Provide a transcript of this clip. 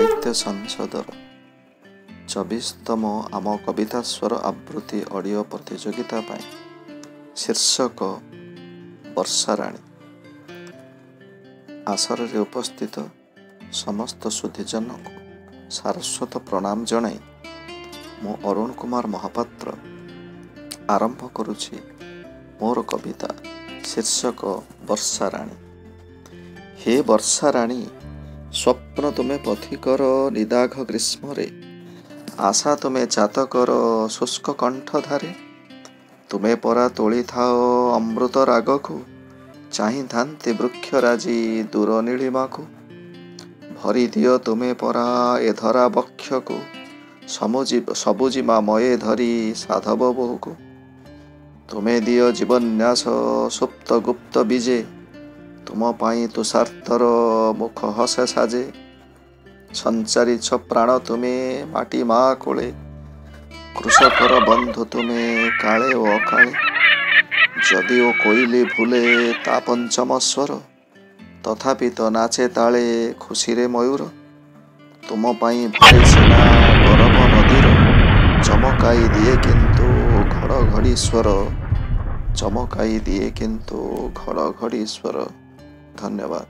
ସାହିତ୍ୟ ସଂସଦର 24ତମ ଆମ କବିତା ସ୍ୱର ଆବୃତ୍ତି ଅଡ଼ିଓ ପ୍ରତିଯୋଗିତା ପାଇଁ। ଶୀର୍ଷକ ବର୍ଷାରାଣୀ। ଆସରରେ ଉପସ୍ଥିତ ସମସ୍ତ ସୁଧୀଜନଙ୍କୁ ସାରସ୍ୱତ ପ୍ରଣାମ ଜଣାଇ ମୁଁ ଅରୁଣ କୁମାର ମହାପାତ୍ର ଆରମ୍ଭ କରୁଛି ମୋର କବିତା, ଶୀର୍ଷକ ବର୍ଷାରାଣୀ। ହେ ବର୍ଷାରାଣୀ, ସ୍ୱପ୍ନ ତୁମେ ପଥିକର ନିଦାଘ ଗ୍ରୀଷ୍ମରେ, ଆଶା ତୁମେ ଚାତକର ଶୁଷ୍କ କଣ୍ଠଧାରେ। ତୁମେ ପରା ତୋଳିଥାଅ ଅମୃତ ରାଗକୁ, ଚାହିଁଥାନ୍ତି ବୃକ୍ଷରାଜି ଦୂର ନୀଳିମାକୁ। ଭରିଦିଅ ତୁମେ ପରା ଏ ଧରା ବକ୍ଷକୁ, ସବୁଜିମା ମୟେ ଧରି ସାଧବ ବୋହୂକୁ। ତୁମେ ଦିଅ ଜୀବନ୍ୟାସ ସୁପ୍ତ ଗୁପ୍ତ ବୀଜେ, ତୁମ ପାଇଁ ତୁଷାର୍ତ୍ତର ମୁଖ ହସେ ସାଜେ। ସଞ୍ଚାରିଛ ପ୍ରାଣ ତୁମେ ମାଟି ମା କୋଳେ, କୃଷକର ବନ୍ଧୁ ତୁମେ କାଳେ ଓ ଅକାଳେ। ଯଦିଓ କୋଇଲି ଭୁଲେ ତା ପଞ୍ଚମ ସ୍ୱର, ତଥାପି ତ ନାଚେ ତାଳେ ଖୁସିରେ ମୟୂର। ତୁମ ପାଇଁ ଭରେ ସିନା ଗରବ ନଦୀର, ଚମକାଇ ଦିଏ କିନ୍ତୁ ଘଡ଼ଘଡ଼ି ସ୍ୱର, ଚମକାଇ ଦିଏ କିନ୍ତୁ ଘଡ଼ଘଡ଼ି ସ୍ୱର। ଧନ୍ୟବାଦ।